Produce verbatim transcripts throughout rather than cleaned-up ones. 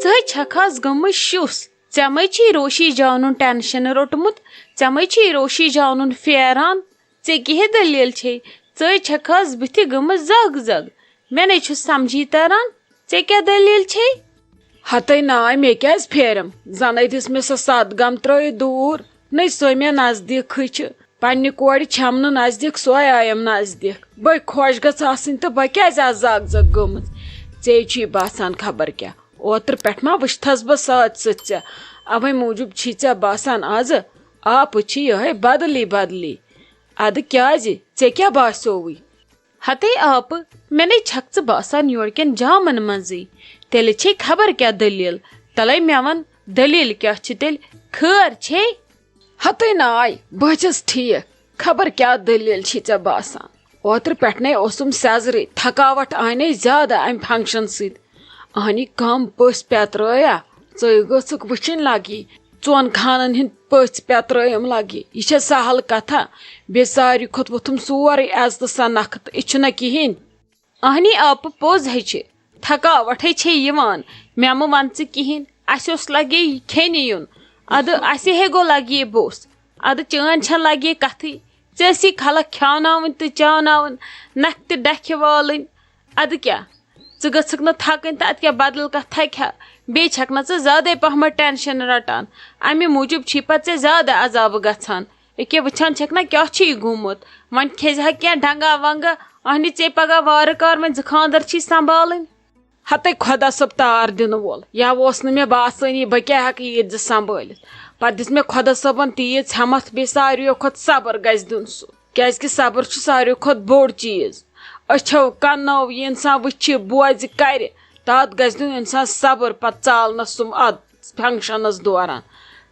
ژٕ ہے چھکھ آز گٔمٕژ شُس۔ ژےٚ مَے چھُے روشی جانُن ٹینشن روٚٹمُت؟ ژےٚ مَے چھُے روشی جانُن پھیران؟ ژےٚ کیٛاہ دٔلیٖل چھے؟ ژٕ ہے چھکھ آز بٕتھِ گٔمٕژ زگ زگ۔ مےٚ نے چھُ سمجھی تران، ژےٚ کیٛاہ دٔلیٖل چھے؟ ہتے نا، مےٚ کیٛازِ پھیرم؟ زنے دِژ مےٚ سۄ ستھ گام ترٲوِتھ دوٗر، نے سۄ مےٚ نزدیٖکھٕے چھِ۔ پننہِ کورِ چھَم نہٕ نزدیٖک، سۄے آیم نزدیٖک۔ بٔے خۄش گٔژھ آسٕنۍ تہٕ بہٕ کیٛازِ آز زگ زگ گٔمٕژ؟ ژےٚ چھُے باسان خبر کیٛاہ۔ اوترٕ پٮ۪ٹھ ما وٕچھتھس بہٕ ساتھ سۭتۍ ژےٚ؟ اوے موٗجوٗب چھی ژےٚ باسان آزٕ۔ آپہٕ چھِ یِہوٚے بدلی بدلی۔ ادٕ کیٛازِ؟ ژےٚ کیٛاہ باسیووُے؟ ہتے آپہٕ، مےٚ نے چھکھ ژٕ باسان یورٕ کٮ۪ن جامن منٛزٕے۔ تیٚلہِ چھے خبر کیٛاہ دٔلیٖل۔ تلے مےٚ وَن، دٔلیٖل کیٛاہ چھِ تیٚلہِ؟ خٲر چھے؟ ہتے ناے، بہٕ چھَس ٹھیٖک۔ خبر کیٛاہ دٔلیٖل چھی ژےٚ باسان؟ اوترٕ پٮ۪ٹھ نے اوسُم سیٚزرٕے، تھکاوٹھ آے نے زیادٕ امہِ فنکشن سۭتۍ۔ اہنی کم پٔژھۍ پیترٲیا؟ ژٕے گٔژھٕکھ وٕچھِنۍ لگی، ژۄن خانن ہٕنٛدۍ پٔژھۍ پیترٲیِم لگی۔ یہِ چھےٚ سہل کتھا؟ بیٚیہِ ساروی کھۄتہٕ ووٚتھُم سورُے عزتہٕ سان نکھٕ تہٕ یہِ چھُنہ کِہیٖنۍ۔ اہنی آپہٕ، پوٚز ہے چھِ، تھکاوٹھ ہے چھے یِوان۔ مےٚ مہٕ وَن ژٕ کِہیٖنۍ، اَسہِ اوس لگے یہِ کھیٚنہِ یُن۔ ادٕ اَسہِ ہے گوٚو لگے بوٚس۔ ادٕ چٲنۍ چھےٚ لگے کتھٕے۔ ژےٚ ٲسی خلق کھیاوناوٕنۍ تہٕ چاوناوٕنۍ، نکھٕ تہِ ڈکھِ والٕنۍ۔ ادٕ کیٛاہ؟ ژٕ گٔژھکھ نہٕ تھکٕنۍ تہٕ ادٕ کیٛاہ بدل کانٛہہ تھکہِ ہا؟ بیٚیہِ چھکھ نہ ژٕ زیادے پہمتھ ٹینشن رٹان، امہِ موٗجوٗب چھی پتہٕ ژےٚ زیادٕ عذابہٕ گژھان۔ ییٚکیٛاہ وٕچھان چھکھ نہ کیٛاہ چھُے گوٚمُت؟ وۄنۍ کھیٚزِ ہا کینٛہہ ڈنگا ونگا، اہنہِ ژے پگاہ وارٕ کار وۄنۍ زٕ خاندر چھی سنبھالٕنۍ۔ ہتے خۄدا صٲب تار دِنہٕ وول، یا اوس نہٕ مےٚ باسٲنی بہٕ کیٛاہ ہٮ۪کہٕ ییٖتۍ زٕ سنبھٲلِتھ۔ پتہٕ دِژ مےٚ خۄدا صٲبن تیٖژ ہٮ۪متھ، بیٚیہِ ساروِیو کھۄتہٕ صبر گژھِ دیُن سُہ، کیٛازِ کہِ صبر چھُ ساروِیو کھۄتہٕ بوٚڑ چیٖز۔ أچھو کنو یہِ انسان وٕچھِ، بوزِ، کرِ، تتھ گژھِ دیُن انسان صبر پتہٕ ژالنس سُم اتھ فنکشنس دوران۔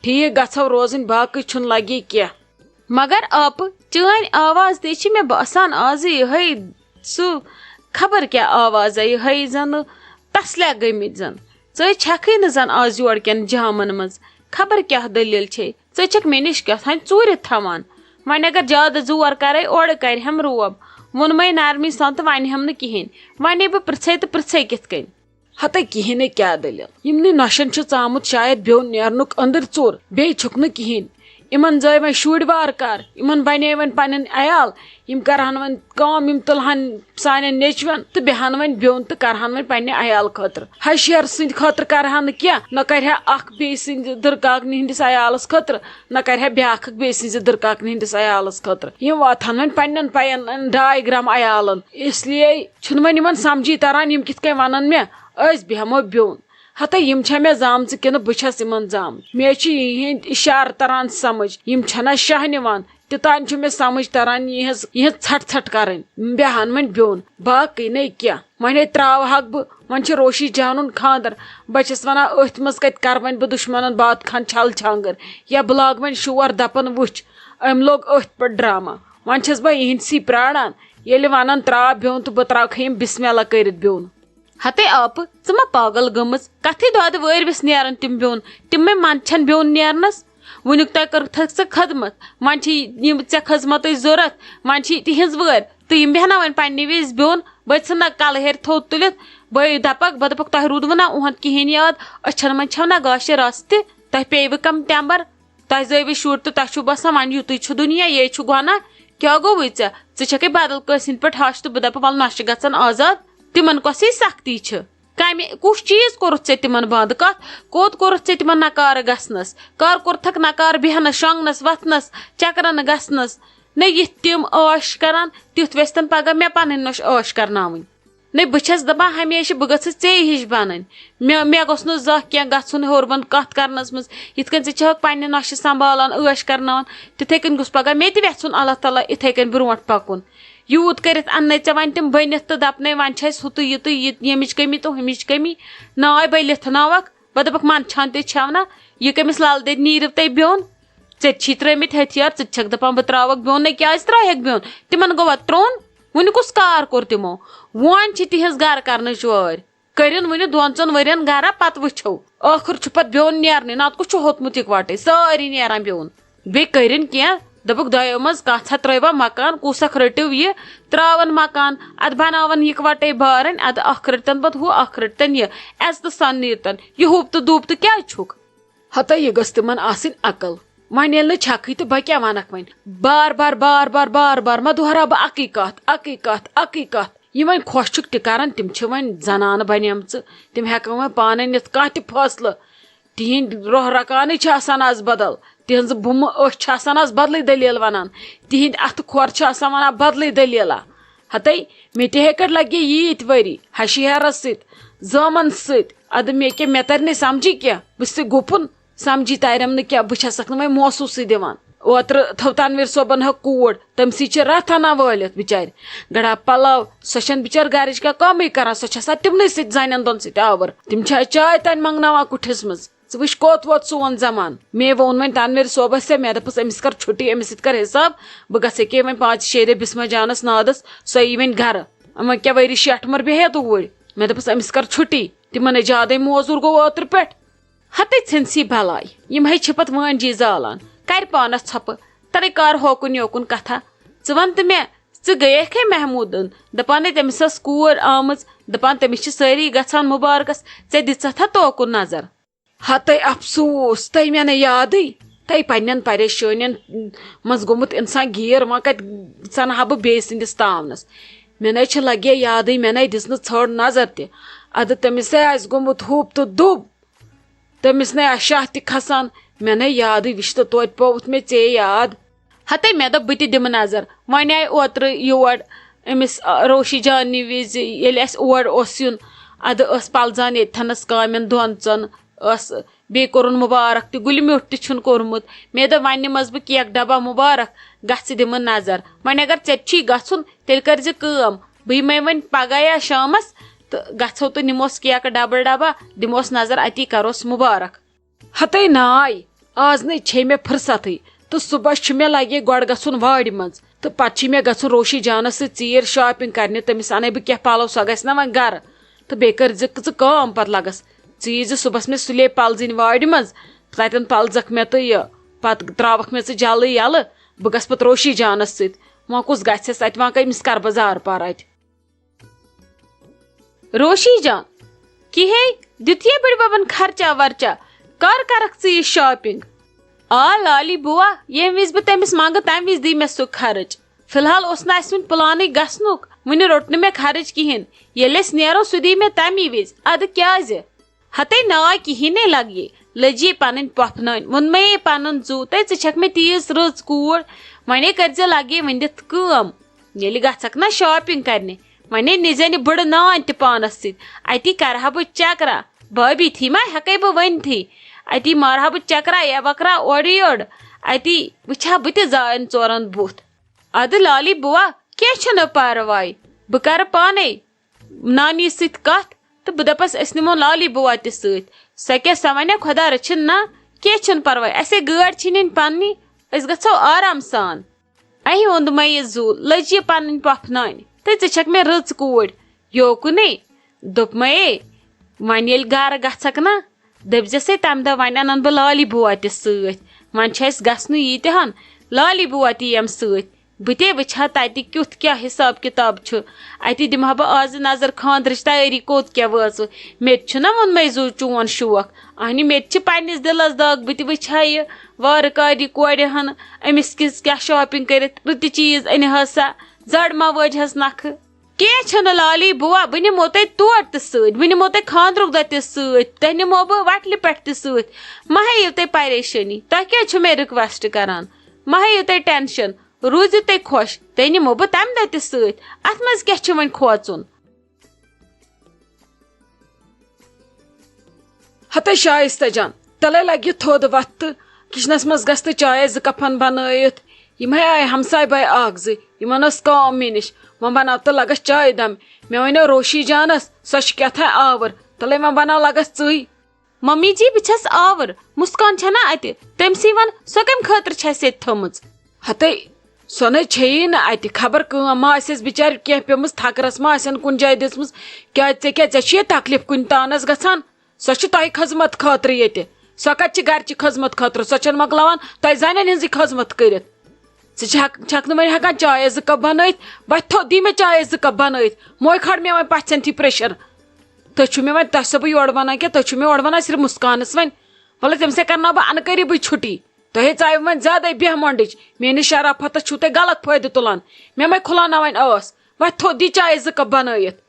ٹھیٖک گژھو روزٕنۍ، باقٕے چھُنہٕ لگی کینٛہہ۔ مگر آپہٕ، چٲنۍ آواز تہِ چھِ مےٚ باسان آزٕ یِہوٚے سُہ خبر کیٛاہ آوازا، یِہوٚے زَنہٕ تسلیا گٔمٕتۍ زَن۔ ژٕ چھَکھٕے نہٕ زَن آز یورٕ کٮ۪ن جامَن منٛز۔ خبر کیٛاہ دٔلیٖل چھے؟ ژٕ چھَکھ مےٚ نِش کیٛاہ تام ژوٗرِ تھاوان۔ وۄنۍ اگر زیادٕ زور کَرَے، اورٕ کَرِ ہٮ۪م روب۔ ووٚنمَے نرمی سان تہٕ وَنہِ ہٮ۪م نہٕ کِہیٖنۍ۔ وۄنۍ ہے بہٕ پرٛژھَے تہٕ پرٛژھَے کِتھ کٔنۍ؟ ہتے کِہیٖنۍ نہٕ، کیٛاہ دٔلیٖل؟ یِمنٕے نۄشَن چھُ ژامُت شاید بیوٚن نیرنُک أنٛدٕرۍ ژوٚر، بیٚیہِ چھُکھ نہٕ کِہیٖنۍ۔ یِمَن زٲے وۄنۍ شُرۍ وارٕ کار، یِمَن بَنے وۄنۍ پنٕنۍ عیال، یِم کَرٕہَن وۄنۍ کٲم، یِم تُلہَن سانٮ۪ن نیٚچوٮ۪ن تہٕ بیٚہَن وۄنۍ بیوٚن تہٕ کَرٕہَن وۄنۍ پنٛنہِ عیال خٲطرٕ۔ ہشیر سٕنٛدِ خٲطرٕ کَرٕہَن نہٕ کینٛہہ، نہ کَرِہا اَکھ بیٚیہِ سٕنٛدِ دٕرکاکنہِ ہِنٛدِس عیالَس خٲطرٕ، نہ کَرِہا بیٛاکھ اَکھ بیٚیہِ سٕنٛزِ دٕرکاکنہِ ہِنٛدِس عیالَس خٲطرٕ۔ یِم واتہٕ ہَن وۄنۍ پنٛنٮ۪ن پَیَن ڈاے گرٛام عیالَن۔ اس لیے چھُنہٕ وۄنۍ یِمَن سَمجھی تَران، یِم کِتھ کٔنۍ وَنَن مےٚ، أسۍ بیٚہمو بیوٚن۔ ہتا یِم چھا مےٚ زامژٕ کِنہٕ بہٕ چھَس یِمن زامٕژ؟ مےٚ چھِ یِہِنٛدۍ اِشارٕ تران سمجھ، یِم چھَنا شاہ نِوان؟ توٚتام چھُ مےٚ سمجھ تران یِہٕنٛز، یِہٕنٛز ژھٹھ ژھٹھ کرٕنۍ۔ بیٚہان وۄنۍ بیوٚن، باقٕے نَے کینٛہہ۔ وۄنۍ ہے ترٛاوہاکھ بہٕ، وۄنۍ چھُ روشی جانُن خانٛدر۔ بہٕ چھَس وَنان، أتھۍ منٛز کَتہِ کَرٕ وۄنۍ بہٕ دُشمنن باتہٕ خان چھل چھانٛگر، یا بہٕ لاگہٕ وۄنۍ شور دَپان، وٕچھ، أمۍ لوگ أتھۍ پٮ۪ٹھ ڈرامہ۔ وۄنۍ چھَس بہٕ یِہِنٛدسٕے پرٛاران، ییٚلہِ وَنان، ترٛاو بیوٚن تہٕ بہٕ ترٛاوکھے یِم بسم اللہ کٔرِتھ بیوٚن۔ ہتے آپہٕ، ژٕ ما پاگل گٔمٕژ؟ کتھٕے دۄدٕ وٲرۍوِس نیرن تِم بیوٚن، تِمے منٛد چھَن بیوٚن نیرنس۔ وٕنیُک تام کٔرٕتھکھ ژٕ خدمت، وۄنۍ چھِ یِم ژےٚ خدمتٕچ ضوٚرتھ، وۄنۍ چھِ تِہِنٛز وٲرۍ، تہٕ یِم بیٚہنا وۄنۍ پننہِ وِزِ بیوٚن۔ بہٕ ژھٕنہٕ نہ کلہٕ ہیٚرِ تھوٚد تُلِتھ، بہٕ دپکھ، بہٕ دپکھ، تۄہہِ روٗدوٕ نہ اُہُنٛد کِہیٖنۍ یاد، أچھن منٛز چھَو نہ گاشہِ رس تہِ، تۄہہِ پیٚیہِ وٕ کم تٮ۪مبر۔ تۄہہِ زٲوِو شُرۍ تہٕ تۄہہِ چھُو باسان وۄنۍ یُتُے چھُ دُنیا، یے چھُ گۄناہ۔ کیٛاہ گوٚوُے ژےٚ؟ ژٕ چھَکھے بدل کٲنٛسہِ ہِنٛدۍ پٲٹھۍ ہَش تہٕ بہٕ دَپہٕ وَلہٕ نۄشہِ گژھن آزاد۔ تِمن کۄسٕے سختی چھِ؟ کمہِ، کُس چیٖز کوٚرُتھ ژےٚ تِمن بنٛد؟ کتھ کوٚت کوٚرُتھ ژےٚ تِمن نکارٕ گژھنس؟ کر کوٚرتھکھ نکار بیٚہنس، شۄنٛگنس، وۄتھنس، چکرن گژھنس؟ نہ یِتھ تِم عٲش کران، تیُتھ ویژھتن پگاہ مےٚ پنٕنۍ نۄش عٲش کرناوٕنۍ۔ نہ بہٕ چھَس دَپان ہمیشہِ بہٕ گٔژھٕس ژے ہِش بَنٕنۍ۔ مےٚ، مےٚ گوٚژھ نہٕ زانٛہہ کینٛہہ گژھُن ہیوٚر بۄن کَتھ کَرنَس منٛز۔ یِتھ کٔنۍ ژٕ چھَکھ پنٛنہِ نۄشہِ سنٛبھالان، عٲش کَرناوان، تِتھَے کٔنۍ گوٚژھ پَگاہ مےٚ تہِ وٮ۪ژھُن اللہ تعالیٰ یِتھَے کٔنۍ برونٛٹھ پَکُن۔ یوٗت کٔرِتھ اَننَے ژےٚ وۄنۍ تِم بٔنِتھ تہٕ دَپنَے وۄنۍ چھِ اَسہِ ہُتُے یُتُے، یہِ، ییٚمِچ کٔمی تہٕ ہُمِچ کٔمی۔ ناے بَے لِتھناوَکھ، بہٕ دَپَکھ منٛد چھان تہِ چھَو نہ، یہِ کٔمِس لَل دٮ۪دِ نیٖرِو تۄہہِ بیوٚن؟ ژےٚ تہِ چھی ترٲومٕتۍ ہتھیار، ژٕ تہِ چھکھ دپان بہٕ تراوکھ بیوٚن، نہ کیازِ ترایکھ بیوٚن؟ تِمن گوٚوا ترٛوٚن؟ وُنہِ کُس کار کوٚر تِمو؟ وۄنۍ چھِ تِہنٛز گرٕ کرنٕچ وٲرۍ۔ کٔرِن وُنہِ دۄن ژۄن ؤرین گرا، پتہٕ وٕچھو۔ ٲخٕر چھُ پتہٕ بیوٚن نیرنٕے، نتہٕ کُس چھُ ہوٚتمُت یِکوٹے؟ سٲری نیران بیوٚن۔ بیٚیہِ کٔرِن کینٛہہ، دوٚپُکھ، "دۄیو منٛز کانٛژھا ترٛٲیوا مکان، کُس اکھ رٔٹِو یہِ، ترٛاوَن مکان، اَدٕ بناوَن یِکوَٹَے بارٕنۍ، اَدٕ اکھ رٔٹتَن پَتہٕ ہُہ، اکھ رٔٹتَن یہِ، عزتہٕ سان نیٖرتَن، یہِ ہُپ تہٕ دُپ تہٕ کیٛازِ چھُکھ؟" ہتہ یہِ گٔژھ تِمن آسٕنۍ عقل۔ وۄنۍ ییٚلہِ نہٕ چھکھٕے تہٕ بہٕ کیٛاہ ونکھ وۄنۍ؟ بار بار، بار بار، بار بار ما دۄہراو بہٕ اکٕے کتھ، اکٕے کتھ، اکٕے کتھ؟ یِم وۄنۍ خۄش چھِکھ تہِ کران، تِم چھِ وۄنۍ زنانہٕ بنیمژٕ، تِم ہٮ۪کن وۄنۍ پانے نِتھ کانٛہہ تہِ فٲصلہٕ۔ تِہنٛدۍ روح رکانٕے چھِ آسان از بدل، تِہنٛزٕ بُمہٕ أچھ چھِ آسان از بدلٕے دٔلیٖل ونان، تِہنٛدۍ اتھٕ کھۄر چھِ آسان ونان بدلٕے دٔلیٖلہ۔ ہتے، مےٚ تہِ ہے کٔڑ لگہِ ییٖتۍ ؤری ہشہِ ہیرس سۭتۍ، زٲمن سۭتۍ۔ ادٕ مےٚ کیٛاہ، مےٚ ترِ نہٕ سمجھی کینٛہہ، بہٕ چھسے گُپُن، سمجھی ترٮ۪م نہٕ کینٛہہ، بہٕ چھسکھ نہٕ وۄنۍ محسوٗسٕے دِوان۔ اوترٕ تھٲو تنویر صٲبن ہا کوٗر، تٔمۍ سٕے چھِ رتھ ہنا وٲلِتھ بچارِ، گڑا پلو، سۄ چھنہٕ بچٲر گرٕچ کانٛہہ کٲمٕے کران، سۄ چھِ آسان تِمنٕے سۭتۍ زنٮ۪ن دۄن سۭتۍ آوٕر، تِم چھِ چاے تانۍ منٛگناوان کُٹھِس منٛز۔ ژٕ وٕچھ کوٚت ووت سون زمان۔ مے ووٚن وۄنۍ تنویر صٲبس، ژےٚ، مےٚ دوٚپُس، أمِس کر چھُٹی، أمِس سۭتۍ کر حساب، بہٕ گژھٕ ییٚکیٛاہ وۄنۍ پانٛژِ شیٚیہِ دۄہہِ بسمہ جانس نادس، سۄ یی وۄنۍ گرٕ۔ وۄنۍ کیٛاہ، ؤری شیٹھ عمر بیٚہیا توٗرۍ؟ مےٚ دوٚپُس، أمِس کر چھُٹی، تِمن ہے زیادَے موزوٗر گوٚو اوترٕ پٮ۪ٹھ۔ ہتے ژھٕنسی بلاے، یِم ہے چھِ پتہٕ وٲنجی زالان، کرِ پانس ژھۄپہٕ، ترے کر ہوکُن یوکُن کتھا۔ ژٕ وَن تہٕ مےٚ، ژٕ گٔیکھے محموٗدُن، دپان ہے تٔمِس ٲس کوٗر آمٕژ، دپان تٔمِس چھِ سٲری گژھان مُبارکس، ژےٚ دِژتھ ہا توکُن نظر؟ ہتے افسوٗس، تۄہہِ مےٚ نہٕ یادٕے۔ تۄہہِ پننٮ۪ن پریشٲنین منٛز گوٚمُت انسان گیٖر، وۄنۍ کتہِ ژنہٕ ہا بہٕ بیٚیہِ سٕنٛدِس تاونس؟ مےٚ نے چھِ لگے یادٕے، مےٚ نے دِژ نہٕ ژھٔر نظر تہِ۔ ادٕ تٔمِس ہے آسہِ گوٚمُت ہُپ تہٕ دُب، تٔمِس نے آسہِ شاہ تہِ کھسان۔ مےٚ نے یادٕے، وٕچھ تہٕ توتہِ پوٚوُتھ مےٚ ژے یاد۔ ہتے مےٚ دوٚپ، بہٕ تہِ دِمہٕ نظر۔ وۄنۍ آیہِ اوترٕ یور أمِس، آ، روشی جاننہِ وِزِ، ییٚلہِ اَسہِ اور اوس یُن، اَدٕ ٲس پَلزان ییٚتہِ تھَنَس کامٮ۪ن دۄن ژۄن، ٲس بیٚیہِ کوٚرُن مُبارک تہِ، گُلہِ میوٚٹھ تہِ چھُن کوٚرمُت۔ مےٚ دوٚپ، وۄنۍ نِمَس بہٕ کیک ڈبہ مُبارک، گژھِ دِمہٕ نظر۔ وۄنۍ اگر ژےٚ تہِ چھی گژھُن، تیٚلہِ کٔرۍزِ کٲم، بہٕ یِمَے وۄنۍ پگاہ یا شامَس تہٕ گژھو تہٕ نِموس کیکہٕ ڈبہٕ ڈبہ، دِموس نظر، اَتی کَروس مُبارک۔ ہتے ناے، آز نے چھے مےٚ فرصتٕے، تہٕ صُبحس چھُ مےٚ لگے گۄڈٕ گژھُن وارِ منٛز، تہٕ پتہٕ چھُ مےٚ گژھُن روشی جانس سۭتۍ ژیٖرۍ shopping کرنہِ، تٔمِس انَے بہٕ کینٛہہ پلو، سۄ گژھِ نہ وۄنۍ گرٕ۔ تہٕ بیٚیہِ کٔرۍ زِ ژٕ کٲم، پتہٕ لگس ژٕ یی زِ صُبحس مےٚ سُلے پلزٕنۍ وارِ منٛز، تتٮ۪ن پلزکھ مےٚ تہٕ یہِ، پتہٕ تراوکھ مےٚ ژٕ جلٕے یلہٕ، بہٕ گژھٕ پتہٕ روشی جانس سۭتۍ۔ وۄنۍ کُس گژھٮ۪س اتہِ، وۄنۍ کٔمِس کرٕ بہٕ زارٕ پار اتہِ؟ روشی جان، کِہے، دیُت یے بٕڈِ ببن خرچہ ورچہ؟ کر کرکھ ژٕ یہِ shopping؟ آ لالی بوا، ییٚمہِ وِزِ بہٕ تٔمِس منٛگہٕ، تَمہِ وِزِ دی مےٚ سُہ خرٕچ۔ فی الحال اوس نہٕ اَسہِ وُنہِ پلانٕے گژھنُک، وُنہِ روٚٹ نہٕ مےٚ خرٕچ کِہیٖنۍ۔ ییٚلہِ أسۍ نیرو، سُہ دی مےٚ تَمی وِزِ۔ اَدٕ کیٛازِ؟ ہتے نا کِہیٖنے لگہِ، لٔجی پنٕنۍ پۄپھنٲنۍ، ووٚنمَے پنُن زُو، تہٕ ژٕ چھکھ مےٚ تیٖژ رٕژ کوٗر، وۄنے کٔرزِ لگے ؤنِتھ کٲم۔ ییٚلہِ گژھکھ نا shopping کرنہِ، وۄنے نِزٮ۪ن یہِ بٕڑٕ نانۍ تہِ پانس سۭتۍ، اتی کرٕ ہا بہٕ چکرا، بھابھی تھی ما ہٮ۪کے بہٕ ؤنتھٕے، اتی مارٕ ہا بہٕ چکرا یا وکرا اورٕ یورٕ، اتی وٕچھِ ہا بہٕ تہِ زاین ژورن بُتھ۔ ادٕ لالی بوا، کینٛہہ چھُنہٕ پرواے، بہٕ کرٕ پانے نانی سۭتۍ کتھ تہٕ بہٕ دپس أسۍ نِمو لالی بوا تہِ سۭتۍ۔ سۄ کیٛاہ، سۄ ونیٛا خۄدا رٔچھِن نا، کینٛہہ چھُنہٕ پرواے، اسے گٲڑۍ چھِ نِنۍ پننی، أسۍ گژھو آرام سان۔ اہہِ اوٚند مےٚ یہِ زُو، لٔج یہِ پنٕنۍ پۄپھناونہِ، تہٕ ژٕ چھکھ مےٚ رٕژ کوٗر۔ یوکُنے دوٚپمَے، وۄنۍ ییٚلہِ گرٕ گژھکھ نا، دٔپزٮ۪سے تمہِ دۄہ وۄنۍ انن بہٕ لالی بوا تہِ سۭتۍ۔ وۄنۍ چھُ اسہِ گژھنُے ییٖتہِ ہن، لالی بوا تہِ یِم سۭتۍ۔ بہٕ تہِ وٕچھِ ہا تتہِ کیُتھ کیٛاہ حساب کتاب چھُ۔ اتہِ دِمہٕ ہا بہٕ آزٕ نظر خانٛدرٕچ تیٲری کوٚت کیٛاہ وٲژٕ۔ مےٚ تہِ چھُنہ ووٚنمَے زُو چون شوق۔ اہنہِ مےٚ تہِ چھِ پننِس دِلس دگ، بہٕ تہِ وٕچھِ ہا یہِ وارٕ کارِ یہِ کورِ ہن، أمِس کِژھ کیٛاہ shopping کٔرِتھ رٕتہِ چیٖز أنۍ ہس سا، زڑ ما وٲج ہس نکھٕ۔ کینٛہہ چھُنہٕ لالی بوا، بہٕ نِمو تۄہہِ تور تہِ سۭتۍ، بہٕ نِمو تۄہہِ خانٛدرُک دۄہ تہِ سۭتۍ، تۄہہِ نِمو بہٕ وَٹلہِ پٮ۪ٹھ تہِ سۭتۍ۔ مہ ہیٚیِو تُہۍ پریشٲنی، تۄہہِ کیٛازِ چھُ مےٚ request کران؟ مہ ہیٚیِو تُہۍ tension، روٗزِو تُہۍ خۄش، تۄہہِ نِمو بہٕ تَمہِ دۄہ تہِ سۭتۍ۔ اَتھ منٛز کیٛاہ چھُ وۄنۍ کھوژُن؟ ہتے شایستہ جان، تلے لگہِ تھوٚد وتھ تہٕ کچنس منٛز گژھ تہٕ چایس زٕ کپن بنٲیِتھ۔ یِم ہے آیہِ ہمساے باے اکھ زٕ، یِمن ٲس کٲم مےٚ نِش۔ وۄنۍ بناو تہٕ لگس چایہِ دم۔ مےٚ ونیو روشی جانس، سۄ چھِ کیٛاہ تھام آوٕر۔ تلے وۄنۍ بناو لگس ژٕے۔ ممی جی، بہٕ چھَس آوٕر۔ مسکان چھَنا اَتہِ؟ تٔمۍ سٕے وَن، سۄ کَمہِ خٲطرٕ چھِ اَسہِ ییٚتہِ تھٲومٕژ؟ ہتے، سۄ نَے چھیی نہٕ اَتہِ۔ خبر کٲم ما آسٮ۪س بِچارِ کینٛہہ پیٚمٕژ، تھکرس ما آسٮ۪ن کُنہِ جایہِ دِژمٕژ۔ کیٛازِ ژےٚ کیٛاہ، ژےٚ چھُیے تکلیف کُنہِ تانس گژھان؟ سۄ چھِ تۄہہِ خدمت خٲطرٕ ییٚتہِ۔ سۄ کتہِ چھِ گرچہِ خدمت خٲطرٕ؟ سۄ چھَنہٕ مۄکلاوان تۄہہِ زنٮ۪ن ہٕنٛزٕے خدمت کٔرِتھ۔ ژٕ چھکھ چھکھ نہٕ وۄنۍ ہٮ۪کان چایہِ زٕ کپ بنٲیِتھ؟ وۄتھ تھوٚد، دی مےٚ چایہِ زٕ کپ بنٲیِتھ۔ موے کھار مےٚ وۄنۍ پژھٮ۪ن تھی پریشر۔ تُہۍ چھِو مےٚ وۄنۍ، تۄہہِ چھسو بہٕ یورٕ ونان کینٛہہ، تُہۍ چھِو مےٚ اورٕ ونان صرف مسکانس وۄنۍ۔ وَلہٕ تٔمِس ہے کرناو بہٕ انہٕ قریٖبٕے چھُٹی۔ تۄہہِ ہے ژایو وۄنۍ زیادَے بیہہ مۄنڈٕچ۔ میٲنِس شرافت چھُو تُہۍ غلط فٲیدٕ تُلان۔ مےٚ مَے کھُلاوناوٕنۍ ٲس۔ وۄتھ تھوٚد، دی چایہِ زٕ کپ بنٲیِتھ۔